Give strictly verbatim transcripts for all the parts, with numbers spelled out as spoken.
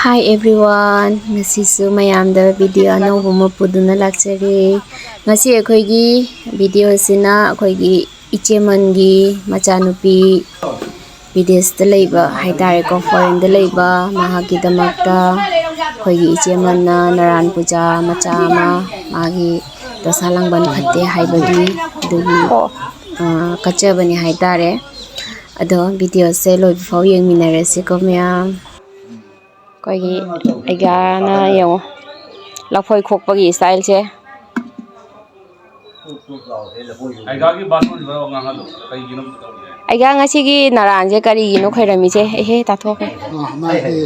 Hi everyone, ꯉꯁꯤꯁꯨ ꯃꯌꯥꯝꯗ video ꯑꯅꯧꯕ ꯑꯃ ꯄꯨꯗꯨꯅ ꯂꯥꯛꯆꯔꯤ꯫ ꯉꯁꯤ ꯑꯩꯈꯣꯏꯒꯤ ꯚꯤꯗꯤꯑꯣꯁꯤꯅ ꯑꯩꯈꯣꯏꯒꯤ ꯏꯆꯦꯃꯟꯒꯤ ꯃꯆꯥꯅꯨꯄꯤ ꯕꯤꯗꯦꯁꯇ ꯂꯩꯕ ꯍꯥꯏꯇꯥꯔꯦꯀꯣ, ꯐꯣꯔꯦꯟꯗ ꯂꯩꯕ, ꯃꯍꯥꯛꯀꯤꯗꯃꯛꯇ ꯑꯩꯈꯣꯏꯒꯤ ꯏꯆꯦꯃꯟꯅ ꯅꯔꯥꯟ ꯄꯨꯖꯥ ꯃꯆꯥ ꯑꯃ ꯃꯥꯒꯤ ꯗꯁꯥ ꯂꯥꯡꯕꯟ ꯐꯠꯇꯦ ꯍꯥꯏꯕꯒꯤ ꯑꯗꯨꯒꯤ, ꯑ, ꯀꯠꯆꯕꯅꯤ ꯍꯥꯏꯇꯥꯔꯦ꯫ ꯑꯗꯣ ꯚꯤꯗꯤꯑꯣꯁꯦ ꯂꯣꯏꯕ ꯐꯥꯎ ꯌꯦꯡꯃꯤꯟꯅꯔꯁꯤꯀꯣ ꯃꯌꯥꯝ꯫ ꯑꯩꯈꯣꯏꯒꯤ ꯑꯩꯒꯥꯅ ꯌꯦꯡꯉꯣ, ꯂꯐꯣꯏ ꯈꯣꯛꯄꯒꯤ ꯏꯁꯇꯥꯏꯜꯁꯦ꯫ ꯑꯩꯒꯥꯒꯤ ꯕꯥꯁꯣꯟꯁꯤꯗ ꯉꯥꯡꯍꯜꯂꯣ, ꯀꯩꯒꯤꯅꯣ? ꯑꯩꯒꯥ ꯉꯁꯤꯒꯤ ꯅꯔꯥꯟꯁꯦ ꯀꯔꯤꯒꯤꯅꯣ ꯈꯣꯏꯔꯝꯃꯤꯁꯦ? ꯑꯦꯍꯦ, ꯇꯥꯊꯣꯛꯈ꯭ꯔꯦ꯫ ꯑ, ꯃꯥꯒꯤ,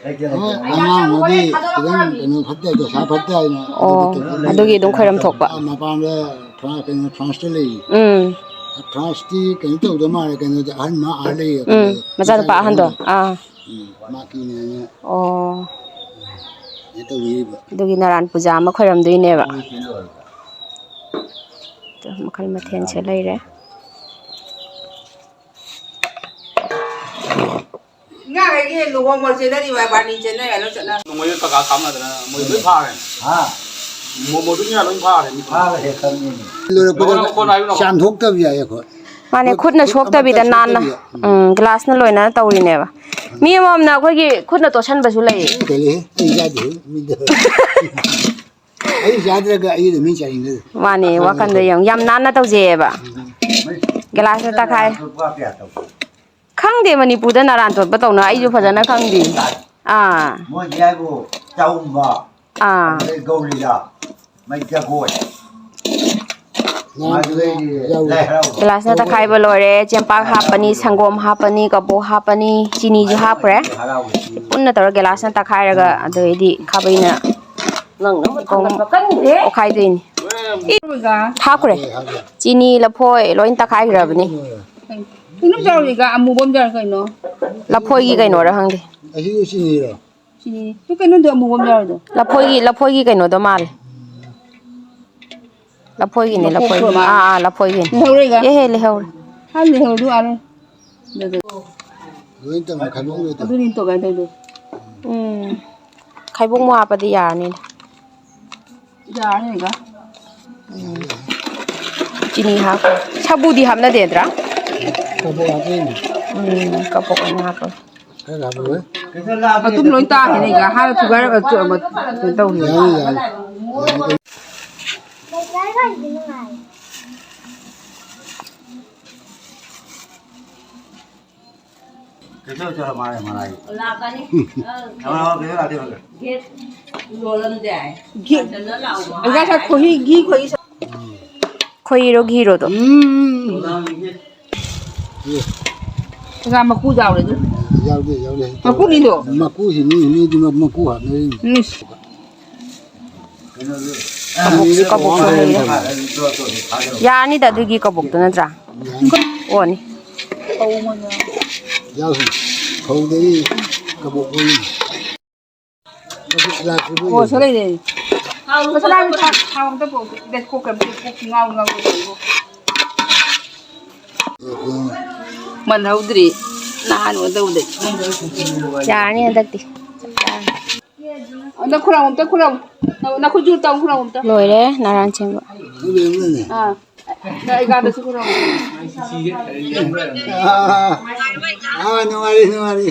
ꯑ, ꯑꯉꯥꯡ ꯑꯃꯒꯤ ꯈꯤꯇꯪ ꯀꯩꯅꯣ ꯐꯠꯇꯦ, ꯗꯁꯥ ꯐꯠꯇꯦ ꯍꯥꯏꯅ ꯑꯣ, ꯑꯗꯨꯒꯤ ꯑꯗꯨꯝ ꯈꯣꯏꯔꯝ ꯊꯣꯛꯄ꯫ ꯑ, ꯃꯄꯥꯟꯗ ꯐ꯭ꯔꯥꯟ-, ꯀꯩꯅꯣ, ꯐ꯭ꯔꯥꯟꯁꯇ ꯂꯩ꯫ ꯎꯝ꯫ ꯐ꯭ꯔꯥꯟꯁꯇꯤ ꯀꯩꯅꯣ ꯇꯧꯗ ꯃꯥꯜꯂꯦ, ꯀꯩꯅꯣꯗ ꯑꯍꯟ ꯃꯥ ꯑꯥ ꯂꯩꯌꯦ, ꯎꯝ, ꯀꯩꯅꯣ, ꯃꯆꯥꯅꯨꯄꯥ ꯃꯆꯥꯅꯨꯄꯥ ꯑꯍꯟꯗꯣ꯫ ꯑꯍꯟꯗꯣ꯫ ꯑꯥ꯫ ꯎꯝ, ꯃꯥ ꯀꯤꯅꯦꯅ꯫ ꯑꯣ꯫ ꯀꯩꯅꯣ ꯇꯧꯕꯤꯔꯤꯕ꯫ ꯑꯗꯨꯒꯤ ꯅꯔꯥꯟ ꯄꯨꯖꯥ ꯑꯃ ꯈꯣꯏꯔꯝꯗꯣꯏꯅꯦꯕ꯫ ꯃꯣꯏ ꯀꯩꯅꯣ ꯑꯣꯏꯕ꯫ ꯑꯗꯣ ꯃꯈꯜ ꯃꯊꯦꯜꯁꯦ ꯂꯩꯔꯦ꯫ ꯉꯥꯈꯩꯒꯤ ꯂꯨꯍꯣꯡꯕ ꯆꯦꯟꯅꯔꯤꯕ ꯕꯥꯔꯅꯤ ꯆꯦꯟꯅꯔꯤ ꯍꯥꯏꯅ ꯆꯠꯅ꯫ ꯃꯣꯏ ꯀꯀꯥ ꯀꯥꯞꯅꯗꯅ ꯃꯣꯏ ꯂꯣꯏ ꯐꯥꯔꯦ꯫ ꯍꯥ? ꯃꯣꯃꯣꯗꯨ ꯉꯥ ꯂꯣꯏ ꯐꯥꯔꯦ꯫ ꯐꯥꯔꯦ, ꯈꯪꯉꯤꯅꯦ꯫ ꯂꯣꯏꯔꯛꯄꯗ ꯂꯣꯏꯔꯛꯄ ꯀꯣꯟꯅ ꯍꯥꯏꯕꯤꯔꯣ꯫ ꯆꯥꯝꯊꯣꯛꯇꯕꯤ ꯍꯥꯏꯌꯦ ꯑꯩꯈꯣꯏ꯫ ꯃꯥꯅꯦ, ꯈꯨꯠ-, ꯈꯨꯠꯅ ꯈꯨꯠ ꯁꯣꯛꯇꯕꯤꯗ ꯑꯃꯠꯇ ꯅꯥꯟꯅ꯫ ꯁꯣꯛꯇꯕꯤꯗ꯫ ꯎꯝ, ꯒ꯭ꯂꯥꯁꯅ ꯂꯣꯏꯅ ꯇꯧꯔꯤꯅꯦꯕ꯫ ꯃꯤ ꯑꯃꯃꯝꯅ ꯑꯩꯈꯣꯏꯒꯤ ꯈꯨꯠꯅ ꯇꯣꯠꯁꯟꯕꯁꯨ ꯂꯩꯌꯦ꯫ ꯀꯩ ꯂꯩꯍꯦ? ꯑꯩ ꯆꯥꯗꯦꯍꯦ, ꯃꯤꯗ꯫ ꯑꯩ ꯆꯥꯗ꯭ꯔꯒ ꯑꯩꯒꯤꯗ ꯃꯤ ꯆꯥꯅꯤꯡꯗꯦ꯫ ꯃꯥꯅꯦ, ꯋꯥꯈꯟꯗ ꯌꯦꯡꯉꯨ꯫ ꯌꯥꯝ ꯅꯥꯟꯅ ꯇꯧꯖꯩꯌꯦꯕ꯫ ꯎꯝ꯫ ꯒ꯭ꯂꯥꯁꯅ ꯇꯛꯈꯥꯏ꯫ ꯈꯪꯗꯦ, ꯃꯅꯤꯄꯨꯔꯗ ꯅꯔꯥꯟ ꯇꯣꯠꯄ ꯇꯧꯅ, ꯑꯩꯁꯨ ꯐꯖꯅ ꯈꯪꯗꯦ꯫ ꯑꯥ꯫ ꯃꯣꯏꯗꯤ ꯍꯥꯏꯕꯨ ꯆꯥꯎꯝꯕ, ꯑꯥ꯫ ꯑꯗꯩ ꯒꯧꯔꯤꯂꯥ, ꯃꯩ ꯖꯒꯣꯏ꯫ ꯉꯥ ꯑꯗꯨꯗꯩꯗꯤ ꯌꯥꯎꯏ꯫ ꯂꯥꯏ ꯍꯔꯥꯎꯕ꯫ ꯒꯤꯂꯥꯁꯅ ꯇꯛꯈꯥꯏꯕ ꯂꯣꯏꯔꯦ, ꯆꯦꯡꯄꯥꯛ ꯍꯥꯞꯄꯅꯤ, ꯁꯪꯒꯣꯝ ꯍꯥꯞꯄꯅꯤ, ꯀꯕꯣꯛ ꯍꯥꯞꯄꯅꯤ, ꯆꯤꯅꯤꯁꯨ ꯍꯥꯞꯈ꯭ꯔꯦ꯫ ꯍꯔꯥꯎꯕ ꯆꯤꯅꯤ꯫ ꯄꯨꯟꯅ ꯇꯧꯔꯒ ꯒꯤꯂꯥꯁꯅ ꯇꯛꯈꯥꯏꯔꯒ, ꯑꯗꯩꯗꯤ ꯈꯥꯕꯩꯅ ꯅꯪ ꯅꯪ ꯀꯣꯝ ꯊꯥꯡꯒꯠꯄ ꯀꯟꯗꯦ꯫ ꯑꯣꯠꯈꯥꯏꯗꯣꯏꯅꯤ꯫ ꯍꯥꯞꯈ꯭ꯔꯦ꯫ ꯆꯤꯅꯤ, ꯂꯐꯣꯏ ꯂꯣꯏ ꯇꯛꯈꯥꯏꯈ꯭ꯔꯕꯅꯤ꯫ ꯀꯩꯅꯣ ꯆꯥꯎꯔꯤꯒ ꯑꯃꯨꯕ ꯑꯃ ꯌꯥꯎꯔꯤ ꯀꯩꯅꯣ? ꯂꯐꯣꯏꯒꯤ ꯀꯩꯅꯣꯔ ꯈꯪꯗꯦ꯫ ꯑꯁꯤꯁꯨ ꯆꯤꯅꯤꯔꯣ? ꯆꯤꯅꯤ꯫ ꯇꯨ ꯀꯩꯅꯣꯗꯣ ꯑꯃꯨꯕ ꯑꯃ ꯌꯥꯎꯔꯤꯗꯣ? ꯂꯐꯣꯏꯒꯤ, ꯂꯐꯣꯏꯒꯤ ꯀꯩꯅꯣꯗꯣ ꯃꯥꯜꯂꯦ꯫ ꯂꯐꯣꯏꯒꯤꯅꯦ, ꯂꯐꯣꯏꯒꯤ꯫ ꯂꯐꯣꯏꯒꯤ ꯃꯥꯜꯂꯦ꯫ ꯑꯥ, ꯑꯥ, ꯂꯐꯣꯏꯒꯤꯅꯦ꯫ ꯂꯩꯍꯧꯔꯦꯒ? ꯑꯦꯍꯦ, ꯂꯩꯍꯧꯔꯦ꯫ ꯍꯥ, ꯂꯩꯍꯧꯔꯦ, ꯑꯗꯨ ꯑꯥ ꯂꯩ꯫ ꯂꯣꯏ ꯇꯧꯅ ꯈꯥꯏꯗꯣꯛꯑꯝꯃꯦ ꯑꯗꯣ꯫ ꯑꯗꯨꯅꯤ ꯇꯧꯒꯥꯏ ꯇꯧꯗꯣ꯫ ꯎꯝ꯫ ꯍꯩꯕꯣꯡ ꯃꯨ ꯍꯥꯞꯄꯗꯤ ꯌꯥꯔꯅꯤꯗ꯫ ꯌꯥꯔꯅꯤꯒ꯫ ꯎꯝ꯫ ꯆꯤꯅꯤ ꯍꯥꯞꯄꯣ꯫ ꯁꯥꯕꯨꯗꯤ ꯍꯥꯞꯅꯗꯦꯗ꯭ꯔꯥ? ꯀꯕꯣꯛ ꯍꯥꯞꯄꯩꯅꯦ꯫ ꯎꯝ, ꯀꯕꯣꯛ ꯑꯣꯏꯅ ꯍꯥꯞꯄꯣ꯫ ꯈꯔ ꯍꯥꯞꯄꯣꯍꯦ꯫ ꯃꯇꯨꯝ ꯂꯣꯏ ꯇꯥꯈꯤꯅꯦ, ꯍꯥꯟꯅ ꯊꯨꯒꯥꯏꯔꯒ ꯆꯨ-, ꯑꯃ ꯀꯩꯅꯣ ꯇꯧꯈꯤꯅꯦ꯫ ꯌꯥꯅꯤ, ꯌꯥꯅꯤ꯫ ꯀꯩꯊꯦꯜ ꯆꯠꯂ ꯃꯥꯜꯂꯦ ꯃꯅꯥꯏ꯫ ꯂꯥꯛꯀꯅꯤ꯫ ꯎꯝ꯫ ꯀꯩꯊꯦꯜ ꯂꯥꯛꯇꯦ ꯈꯪꯗꯦ꯫ ꯒꯦꯠ ꯂꯣꯜꯂꯝꯗꯦ ꯍꯥꯏ꯫ ꯒꯦꯠ꯫ ꯑꯗꯨꯅ ꯂꯥꯛꯑꯣ꯫ ꯑꯣꯖꯥ ꯁꯥ ꯈꯣꯏꯍꯤ ꯘꯤ ꯈꯣꯏꯍꯤ ꯁꯥ-, ꯎꯝ꯫ ꯈꯣꯏꯍꯤꯔꯣ ꯘꯤꯔꯣꯗꯣ? ꯎꯝ꯫ ꯑꯣꯖꯥ ꯃꯀꯨ ꯌꯥꯎꯔꯦ ꯑꯗꯨ꯫ ꯌꯥꯎꯗꯦ, ꯌꯥꯎꯗꯦ꯫ ꯃꯀꯨꯅꯤꯗꯣ? ꯃꯀꯨꯁꯤꯅꯤ, ꯃꯤꯗꯤ ꯃꯀꯨ ꯍꯥꯞꯅꯔꯤꯅꯤ꯫ ꯏꯁ꯫ ꯀꯕꯣꯛꯁꯨ, ꯀꯕꯣꯛꯁꯨ ꯍꯩꯔꯦ꯫ ꯌꯥꯅꯤꯗ ꯑꯗꯨꯒꯤ ꯀꯕꯣꯛꯇꯨ ꯅꯠꯇ꯭ꯔꯥ? ꯑꯣꯅꯤ꯫ ꯌꯥꯎꯁꯤ꯫ ꯐꯧꯗꯒꯤ ꯀꯕꯣꯛ ꯑꯣꯏꯅꯤ꯫ ꯀꯕꯣꯛ ꯂꯥꯛꯄꯗꯨ ꯑꯣ, ꯁꯣ ꯂꯩꯔꯦ꯫ ꯃꯁꯥꯂꯥ ꯊꯥꯎ, ꯊꯥꯎ ꯑꯝꯇ ꯄꯣꯛ-, ꯀꯣꯛ ꯉꯥꯎ ꯉꯥꯎ ꯇꯧꯏꯕꯣ꯫ ꯃꯜꯍꯧꯗ꯭ꯔꯤ꯫ ꯅꯍꯥꯟ ꯀꯩꯅꯣ ꯇꯧꯕꯗꯩ꯫ ꯌꯥꯔꯅꯤ ꯍꯟꯗꯛꯇꯤ꯫ ꯑꯝꯇ ꯈꯨꯔꯥꯎ, ꯑꯝꯇ ꯈꯨꯔꯥꯎ꯫ ꯅꯈꯨꯠ ꯖꯨ ꯇꯧ, ꯈꯨꯔꯥꯎ ꯑꯝꯇ꯫ ꯂꯣꯏꯔꯦ ꯅꯥꯔꯥꯟ ꯁꯦꯝꯕ꯫ ꯑꯥ꯫ ꯅ ꯑꯩ ꯀꯥꯗꯁꯨ ꯈꯨꯔꯥꯎ꯫ ꯑꯥ, ꯑꯥ, ꯅꯨꯡꯉꯥꯏꯔꯤ, ꯅꯨꯡꯉꯥꯏꯔꯤ꯫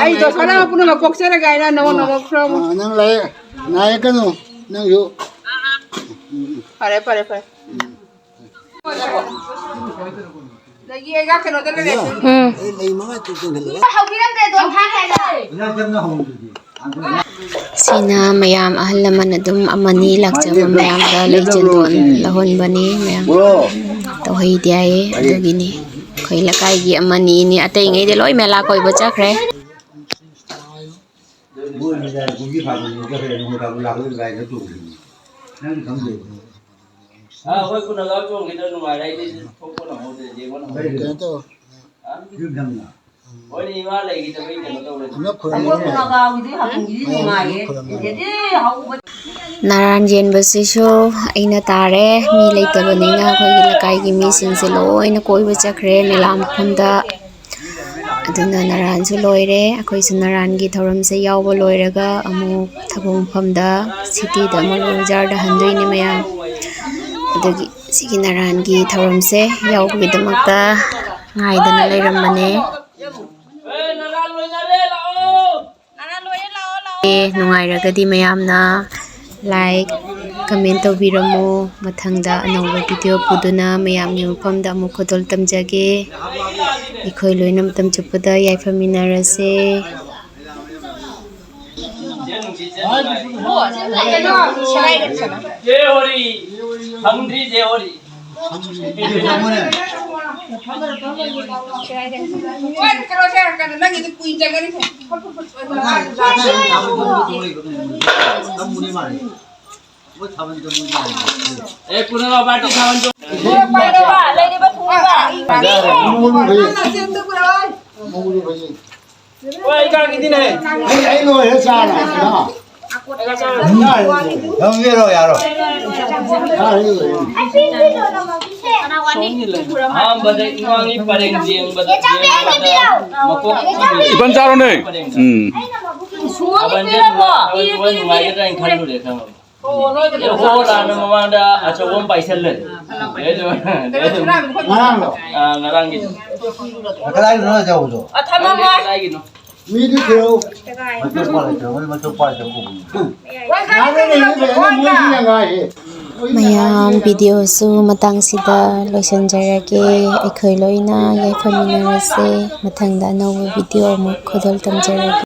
ꯑꯩ ꯖꯣꯁꯅꯥ ꯄꯨꯝꯅꯃꯛ ꯄꯣꯛꯆꯔꯒꯦ ꯍꯥꯏꯅ ꯅꯉꯣꯟꯗ ꯑꯃꯨꯛ ꯈꯨꯔꯥꯎ꯫ ꯑꯥ, ꯅꯪ ꯂꯥꯏ ꯅꯥꯏꯌꯦ ꯀꯩꯅꯣ, ꯅꯪꯁꯨ꯫ ꯐꯔꯦ, ꯐꯔꯦ, ꯐꯔꯦ꯫ ꯎꯝ꯫ ꯁꯤꯅ ꯃꯌꯥꯝ ꯑꯍꯜ ꯂꯃꯟ ꯑꯗꯨꯝ ꯑꯃꯅꯤ ꯂꯥꯛꯆꯕ ꯃꯌꯥꯝꯗ ꯂꯩ ꯆꯦꯟꯗꯣꯟ ꯂꯧꯍꯟꯕꯅꯤ ꯃꯌꯥꯝ꯫ ꯇꯧꯍꯩꯗꯦ ꯍꯥꯏꯌꯦ, ꯑꯗꯨꯒꯤꯅꯤ꯫ ꯑꯩꯈꯣꯏ ꯂꯩꯀꯥꯏꯒꯤ ꯑꯃꯅꯤꯅꯤ, ꯑꯇꯩꯉꯩꯗꯤ ꯂꯣꯏ ꯃꯦꯂꯥ ꯀꯣꯏꯕ ꯆꯠꯈ꯭ꯔꯦ꯫ ꯅꯪ ꯈꯪꯗꯦ꯫ ꯑ, ꯑꯩꯈꯣꯏ ꯈꯨꯅꯒꯥꯎ ꯆꯣꯡꯈꯤꯗ ꯅꯨꯡꯉꯥꯏꯔꯦ, ꯑꯩꯗꯤ ꯊꯣꯛꯄ ꯅꯪꯍꯧꯗ꯭ꯔꯦ, ꯌꯦꯡꯕ ꯅꯪꯍꯧꯗ꯭ꯔꯦ꯫ ꯀꯩꯅꯣ ꯇꯧ꯫ ꯍꯣꯏꯅꯦ, ꯏꯃꯥ ꯂꯩꯈꯤꯗꯕꯩ ꯀꯩꯅꯣ ꯇꯧꯔꯦ꯫ ꯑꯃ ꯈꯨꯔꯝꯃꯦ꯫ ꯑꯩꯈꯣꯏ ꯈꯨꯅꯒꯥꯎꯒꯤꯗꯤ ꯍꯥꯀꯨꯝꯒꯤꯗꯤ ꯅꯨꯡꯉꯥꯏꯌꯦ꯫ ꯈꯨꯔꯝꯃꯦ꯫ ꯁꯤꯗꯗꯤ ꯍꯧꯕ ꯅꯥꯔꯥꯟ ꯌꯦꯟꯕꯁꯤꯁꯨ ꯑꯩꯅ ꯇꯥꯔꯦ꯫ ꯃꯤ ꯂꯩꯇꯕꯅꯤꯅ ꯑꯩꯈꯣꯏꯒꯤ ꯂꯩꯀꯥꯏꯒꯤ ꯃꯤꯁꯤꯡꯁꯦ ꯂꯣꯏꯅ ꯀꯣꯏꯕ ꯆꯠꯈ꯭ꯔꯦ ꯃꯦꯂꯥ ꯃꯐꯝꯗ꯫ ꯑꯗꯨꯅ ꯅꯔꯥꯟꯁꯨ ꯂꯣꯏꯔꯦ꯫ ꯑꯩꯈꯣꯏꯁꯨ ꯅꯔꯥꯟꯒꯤ ꯊꯧꯔꯝꯁꯦ ꯌꯥꯎꯕ ꯂꯣꯏꯔꯒ ꯑꯃꯨꯛ ꯊꯕꯛ ꯃꯐꯝꯗ, ꯁꯤꯇꯤꯗ ꯑꯃꯨꯛ ꯂꯨꯖꯥꯔꯗ ꯍꯟꯗꯣꯏꯅꯦ ꯃꯌꯥꯝ꯫ ꯑꯗꯨꯒꯤ ꯁꯤꯒꯤ ꯅꯔꯥꯟꯒꯤ ꯊꯧꯔꯝꯁꯦ ꯌꯥꯎꯕꯒꯤꯗꯃꯛꯇ ꯉꯥꯏꯗꯅ ꯂꯩꯔꯝꯕꯅꯦ꯫ ꯑꯦ, ꯅꯨꯡꯉꯥꯏꯔꯒꯗꯤ ꯃꯌꯥꯝꯅ like, comment ꯇꯧꯕꯤꯔꯝꯃꯨ꯫ ꯃꯊꯪꯗ ꯑꯅꯧꯕ video ꯄꯨꯗꯨꯅ ꯃꯌꯥꯝꯒꯤ ꯃꯐꯝꯗ ꯑꯃꯨꯛ ꯈꯨꯗꯣꯜ ꯇꯝꯖꯒꯦ꯫ ꯑꯩꯈꯣꯏ ꯂꯣꯏꯅ ꯃꯇꯝ ꯆꯨꯞꯄꯗ ꯌꯥꯏꯐꯃꯤꯟꯅꯔꯁꯦ꯫ J ꯍꯣꯔꯤ, ꯐꯪꯗ꯭ꯔꯤ J ꯍꯣꯔꯤ꯫ ꯑꯦ, ꯀꯨꯅꯥ ꯕꯥꯇꯤ ꯊꯥꯕꯜ ꯆꯣꯡ-, ꯂꯩꯔꯤꯕ ꯊꯨꯡꯕ꯫ ꯍꯣꯏ, ꯑꯩ ꯀꯥꯈꯤꯗꯤꯅꯦ꯫ ꯑꯩ, ꯑꯩ ꯂꯣꯏꯔꯦ ꯆꯥꯔꯦ꯫ ꯅꯪ ꯌꯦꯔꯣ ꯌꯥꯔꯣ꯫ ꯑꯍꯥꯟꯕꯗ ꯏꯃꯥꯒꯤ ꯄꯔꯦꯡ ꯌꯦꯡꯕꯗ, ꯌꯦꯡꯕꯗ ꯃꯀꯣꯛ ꯏꯕꯟ ꯆꯥꯔꯣꯅꯦ꯫ ꯎꯝ꯫ ꯊꯥꯕꯜꯁꯦ ꯅꯨꯡꯉꯥꯏ-, ꯊꯥꯕꯜꯁꯦ ꯅꯨꯡꯉꯥꯏꯒꯗ꯭ꯔꯥ ꯍꯥꯏꯅ ꯈꯜꯂꯨꯔꯦ, ꯈꯪꯉꯕ? ꯑꯦ, ꯑꯣ, ꯂꯥꯟꯅ ꯃꯃꯥꯡꯗ ꯑꯆꯧꯕ ꯑꯃ ꯄꯥꯏꯁꯜꯂꯦ꯫ ꯑꯦ, ꯑꯗꯨ-, ꯑꯗꯨ-, ꯉꯔꯥꯡꯂꯣ? ꯑꯥ, ꯉꯔꯥꯡꯒꯤ꯫ ꯀꯗꯥꯏꯗꯅꯣ ꯑꯆꯧꯕꯗꯣ? ꯑꯣ, ꯊꯝꯃꯝꯃꯣ꯫ ꯀꯗꯥꯏꯒꯤꯅꯣ? ꯃꯤꯗꯤ ꯊꯤꯔꯛꯎ꯫ ꯃꯆꯧ ꯄꯥꯜꯂꯛꯇ꯭ꯔꯣ? ꯃꯣꯏ ꯃꯆꯧ ꯄꯥꯜꯂꯛꯇ꯭ꯔꯣ? ꯃꯣꯏꯁꯤꯅ ꯉꯥꯏ꯫ ꯃꯌꯥꯝ videoꯁꯨ ꯃꯇꯥꯡꯁꯤꯗ ꯂꯣꯏꯁꯤꯟꯖꯔꯒꯦ꯫ ꯑꯩꯈꯣꯏ ꯂꯣꯏꯅ ꯌꯥꯏꯐꯃꯤꯟꯅꯔꯁꯦ꯫ ꯃꯊꯪꯗ ꯑꯅꯧꯕ video ꯑꯃꯨꯛ ꯈꯨꯗꯣꯜ ꯇꯝꯖꯔꯒꯦ꯫